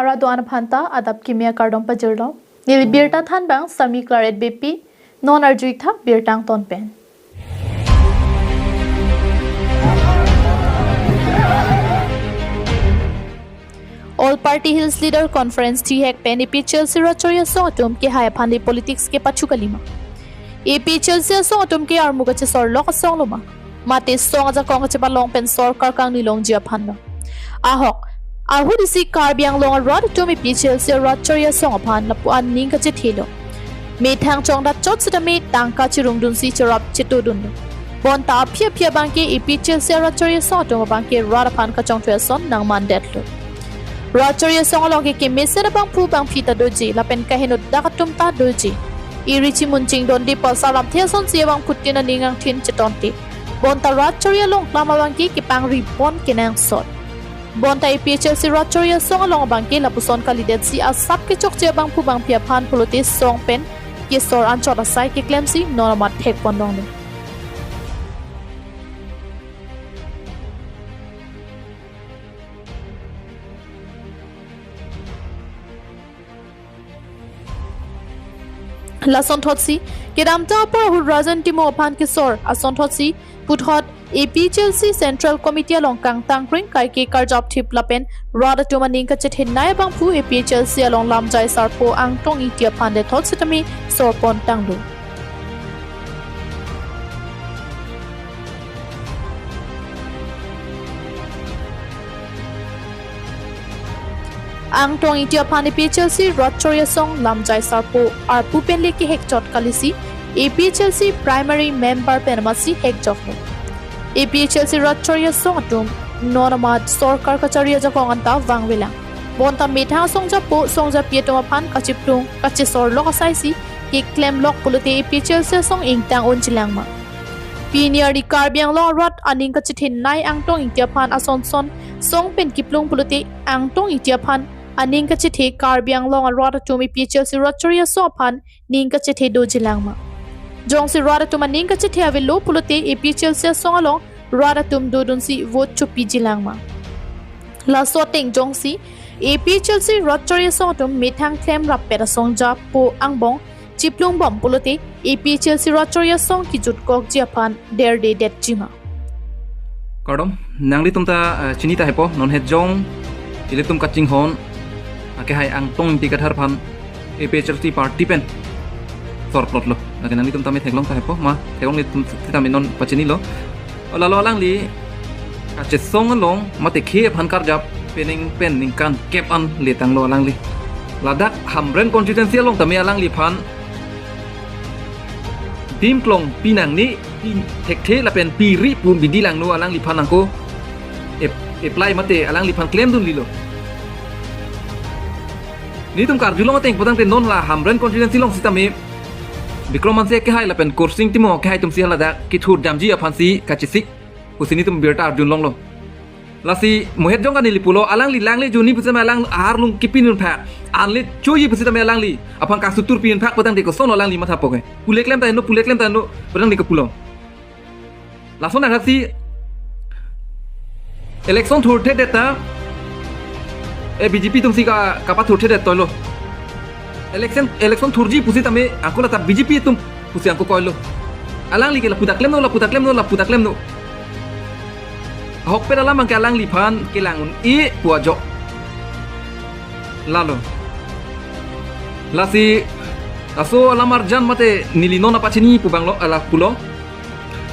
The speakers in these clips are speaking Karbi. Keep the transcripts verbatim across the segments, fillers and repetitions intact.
Arat do-an aphan ta adap kimi akardom pajirlo. Neli birta thanbang Sami Claret Beypi, non arju-ik tha birta angton pen. All Party Hills Leader Conference thihek pen APHLC rat chori asong atum kehai aphan le politics kepachu kalima. APHLC asong atum ke armu kachesor lok asong lo ma? Mate song ajakong kachepalong pen sorkar kangni longji aphan lo? Ahok, ahut isi Karbi Anglong arat atum APHLC rat chori asong aphan lapu-an aning kachethelo. Methang chongdat chot sitame tangka chirungdunsi cherap chetodunlo. Bonta aphi aphi abangke APHLC rat chori asong atum abangke rat aphan kachongthui ason nangmandetlo. Rat chori asong along ke kemesen abangphu bangphi ta doji, lapen kaheno dak atum ta doji. Iri chimun chingdonde pu asar lamthe asonsi abangphutin aning angthin chetonte. Bonta rat chori along lam abangke kepangri pon kenangsot. Bonta APHLC rat chori asong along abangke lapuson kalidetsi asap kechokche abangphu bangphi aphan pulote song pen kesor anchot asai keklemsi non amat thek pon longle. Lasonthotsi, kedamtang apor ahut Rajan Timung aphan kesor asonthotsi, puthot APHLC Central Committee along kangtang kring kaike karjap thip lapen rat atum aning kachethenei abangphu APHLC along lamjai sarpo Angtong Ingti aphan dethot sitame sorpon tanglo. Angtong Ingti aphan APHLC rat chori asong lamjai sarpo arpu pen le kehek chot kalisi, APHLC primary member pen amatsi hek joklo. APHLC rat chori asong atum non amat sorkar kachari ajakong anta vangvelang. Bonta methang songjapo songjapi atum aphan kachiplung kachesor lok asaisi keklem lok pulote APHLC asong ingtang unjilang ma? Pini arni Karbi Anglong arat aning kachethenei Angtong Ingti aphan ason son song pen kiplung pulote Angtong Ingti aphan aning kachethe Karbi Anglong arat atum APHLC rat chori asong aphan ning kachethe dojilang ma? Jongsi rat atum aning kachethe avelo pulote APHLC asong along rat atum dodunsi vote chopijilang ma? Laso ateng jongsi APHLC rat chori asong atum methang klem rappet asong japo angbong chiplung bom pulote APHLC rat chori asong kijutkokji aphan derdedetji ma? Kardom, nanglitum ta, eh, chini tahaipo, non het jong ilitum kachinghon akehai Angtong Ingti Kathar aphan APHLC party pen sorplotlo. Lake nanglitum tame theklong tahaipo, ma theklonglitum sitame non pachinilo. O lalo alangli kachesong along mate khei aphan karjap pening pen ningkan kep an letanglo alangli. Ladak Hamren constituency along tame alangliphan dim klong pinangne, pi thekthe lapen piri pu bidi langno alangliphan angko ap-, apply mate alangliphan klemdunlilo. Nelitum karjulong ateng putangte non la Hamren constituency along sitame Bikram Hanse akehai lapen Kursing Timung akehai atumsi haladak kethurdamji aphansi kachesik pusi nelitum birta arjulonglo. Lasi mohet jong kanili pulo, alangli langle juni pusitame alang aharlung kipinun phak, anle choji pusitame alangli aphan kasutur pinun phak putangte kosonlo alangli matha poke. Pule klem ta henlo, pule klem ta henlo putangte kopulo. Lason anghasi election thurthedet ta, eh, BJP atumsi ka, kapathurthedet toilo. Election, election thurji pusitame angko lata BJP atum pusi angko koilo. Alangli ke lapu ta klemno, lapu ta klemno, lapu ta klemno. Ahokpet alam angke alangliphan kelang un-e pu ajok. Lalo. Lasi, laso alam arjan mate neli non apachini pu abanglo, ala pulo.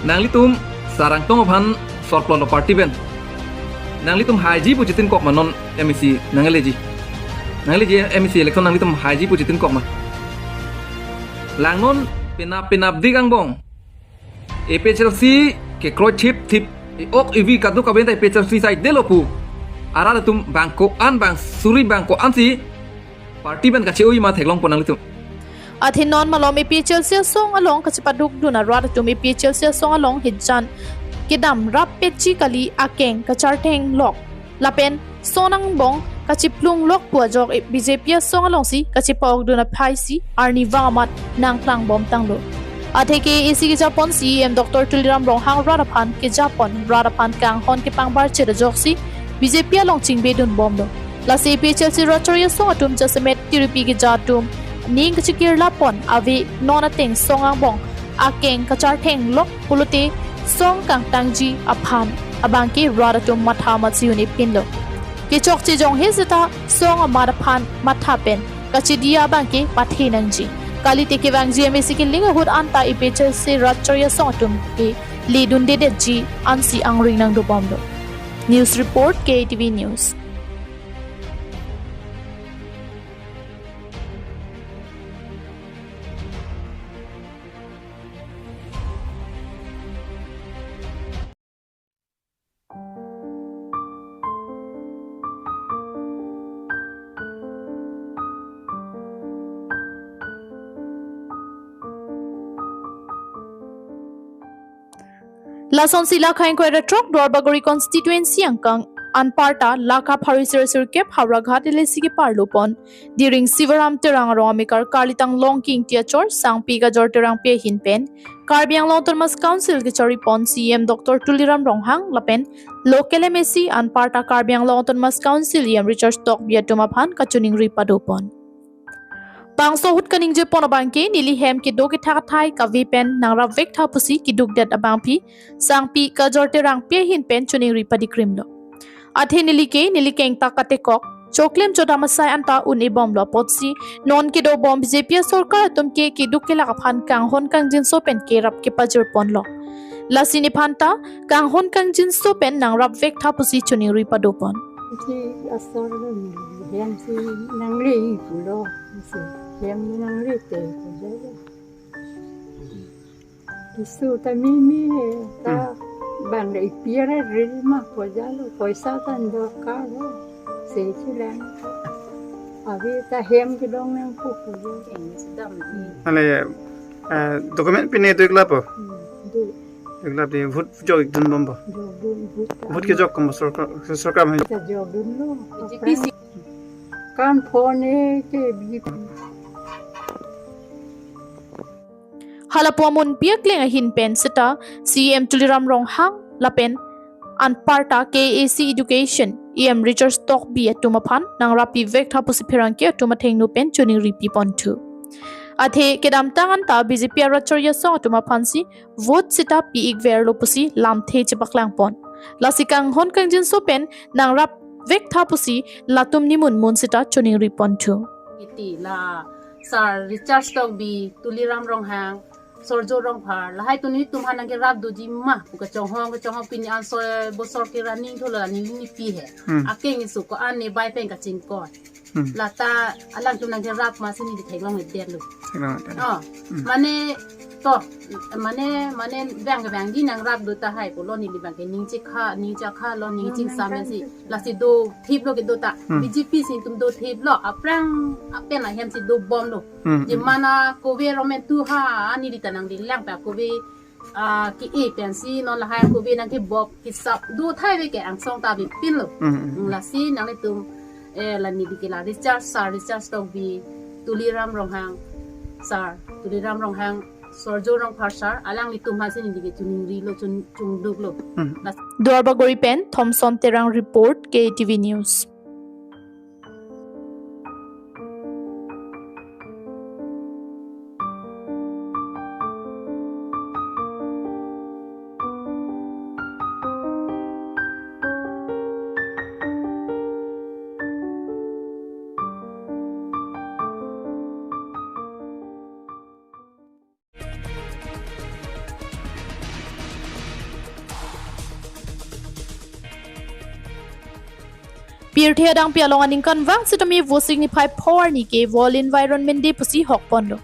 Nanglitum sar Angtong aphan sorplotlo party pen. Nanglitum haiji pu chetinkok ma non MAC nangleji? Nangleji MAC election nanglitum haiji pu chetinkok ma? Langnon penap penapdik angbong APHLC kekroi thipthip, e-ok evi kadokave ta APHLC saidelo pu arat atum bang ko-an, bang suri bang ko-ansi party pen kache-oi ma theklongpo nanglitum. Athe non malom APHLC asong along kachepadukdun arat atum APHLC asong along hijan kedam rappetji kali, akeng kachartheng lok lapen son angbong kachiplung lok pu ajok BJP asong alongsi kachepa-okdun aphaisi arnivang amat nangklang bomtanglo. Atheke isi kejapon CEM Doctor Tuliram Ronghang rat aphan kejapon, rat aphan kanghon kepangbarchet ajoksi BJP along chingbedun bomlo. Lasi A P H L C rat chori asong atum jasemet tiripi keja atum ning kachikirlap pon ave, non ateng song angbong akeng kachartheng lok pulote song kangtangji aphan abangke rat atum matha matsi un-e pinlo. Kechokche jonghe seta song amat aphan matha pen kachidi abangke pathe nangji. Kalite kevangji M A C kiling ahut anta A P H L C rat chori asong atum ke ledundedetji ansi angring nangdobomlo. News report, K A T V News. Lasonsi lakha ingkoi ra throk Duarbagori constituency angkang anparta lakha pharo isi ra sirkep Howraghat L A C keparlo pon Diring Sivaram Terang arong amekar Karlitang Longki Ingti achor Sangpi Kajor Terangpi ahin pen Karbi Anglong Autonomous Council kechari pon C E M Doctor Tuliram Ronghang lapen local M A C anparta Karbi Anglong Autonomous Council E M Richard Tokbi atum aphan kachiningri padopon. Bangso ahut kaningje pon abangke neli hem kedo kethak athai kave pen nangrap vektha pusi keduk det abangpi Sangpi Kajor Terangpi ahin pen chiningri padikrimlo. Athe neli ke neli kengtak katekok choklem chodam asai anta un-e bomlo apotsi non kedobom B J P asorkar atum ke keduk kelak aphan kanghon kangjinso pen kerap kepajir ponlo. Lasi nephanta kanghon kangjinso pen nangrap vektha pusi chiningri padopon. Isi asar lo ni, hem si nangle-i pulo, isi hem ni nangle te pulo. Kisu ta mimi ta Hmm. bang le ipi ra ril ma pulo, poisa ta dorkar lo. Se si lang. Abi ta hem kedong nangpo pulo. Eng sedam ni. Ale, eh, document pine do-ik lapo? Hmm, do. Do-ik lap di vote jok-ik dunbompo? Jokdun, vote ta. Vote kejok kompo sorkar, sorkar ma? Kejokdunlo. B J P si. Kan phone ke B J P. Hala pu amunpi akleng ahin pen seta C E M Tuliram Ronghang lapen anparta K A A C Education E M Richard Tokbi atum aphan nangrap pi vektha pusi pherangke atum athengno pen chiningri pi ponthu. Athe kedamtang anta B J P arat chori asong atum aphansi vote seta pi-ik verlo pusi lamthe chepaklang pon. Lasi kanghon kangjinso pen nangrap vektha pusi latum nimun mun seta chiningri ponthu. Iti la Sir Richard Tokbi, Tuliram Ronghang, Sorjo Rongphar, lahai atum nelitum aphan nangkerap doji ma pu kachonghong kachonghong pini anso bosor ke running tholo la neli nipi he. Hmm. Akeng isu ko-an ne bai pen kachingkoi. Hmm. Lata alangtum nangkerap ma si neli theklongledetlo. Theklongledet. Oh, Hmm. mane to, mane, mane bang bang di nangrap do tahai pulo neli bang ke ning chekha, ning chekha lo, ning chingsam si. Lasi dothiplo kedo ta. Hmm. B J P si netum dothiplo, aphrang apen ahem si dobomlo. Hmm. Je mana kove romen tu ha, ani di ta nangdilang pa kove, ah, ke-e pensi non lahai kove nangkebok kesap do tahai ave ke angsong ta avepinlo. Hmm, hmm, hmm. Lasi nanglitum, eh, la neli ke la Richard Sir, Richard Tokbi, Tuliram Ronghang, Sir, Tuliram Ronghang, Sorjo Rongphar Sir, alanglitum aphansi neli ke chiningrilo, chin-, chingduklo. Hmm. Las- Duarbagori pen Thomson Terang report, K A T V News. Pirthe adangpi along aningkanvang sitame Vosik niphai pho arni ke World Environment Day pusi hokponlo.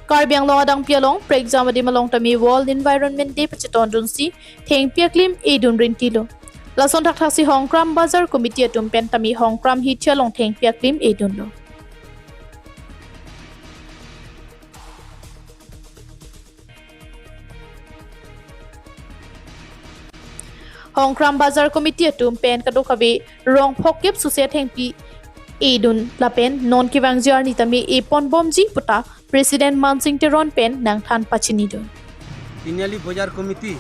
Karbi Anglong adangpi along prekjam adim along tame World Environment Day pachetondunsi thengpi aklim edun rintilo. Lason thakthaksi Hongkram Bazar Committee atum pen tame Hongkram hithi along thengpi aklim edunlo. Hongkram Bazar Committee atum pen kadokave rong phokep susia thengpi edun lapen non kevangji arni tame eponbomji puta President Mansing Teron pen nangthan pachinidun. Tinali Bazar Committee,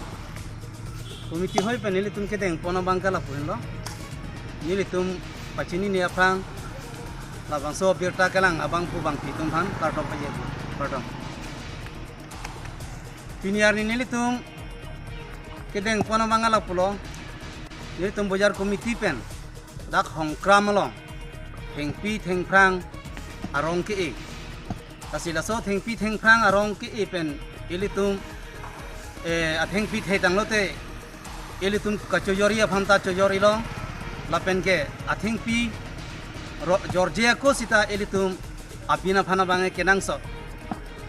committee hoi pen nelitum kedeng pon abang ke lapu henlo. Nelitum pachinine aphrang labangso birta kelang abangphu bangphi atum aphan kardom pajirpo, kardom. Pini arni nelitum kedeng pon abang alap pulo, nelitum bojar committee pen dak Hongkram along thengpi thengphrang arong ke-e. Lasi laso thengpi thengphrang arong ke-e pen ilitum, eh, athengpi thethang lote ilitum kachojorji aphan ta chojorji long, lapen ke athengpi ro-, jorje ako sita ilitum abin aphan abang kenangsot.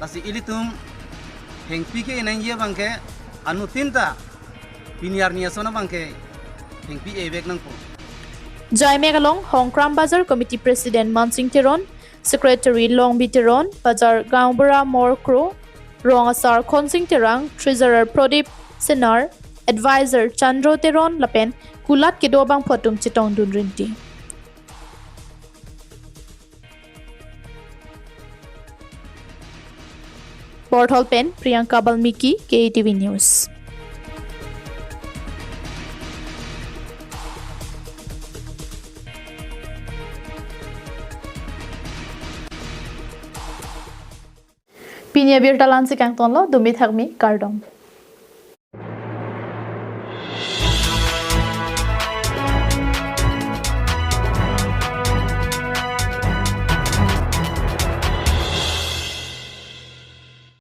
Lasi ilitum thengpi ke-e nangji abang ke anuttin ta pini arni ason abang ke thengpi e-vek nangpo. Jaimek along Hongkram Bazar Committee President Mansing Teron, Secretary Longbi Teron, Bazar Gaonbura Morkro, Rong Asar Khonsing Terang, Treasurer Prodip Senar, Advisor Chandro Teron lapen kulat kedo abangphu atum chetongdun rinti. Borthol pen Priyanka Balmiki, K A T V News. Pini abirta la-ansi kangtonlo, dumi thakmi, kardom.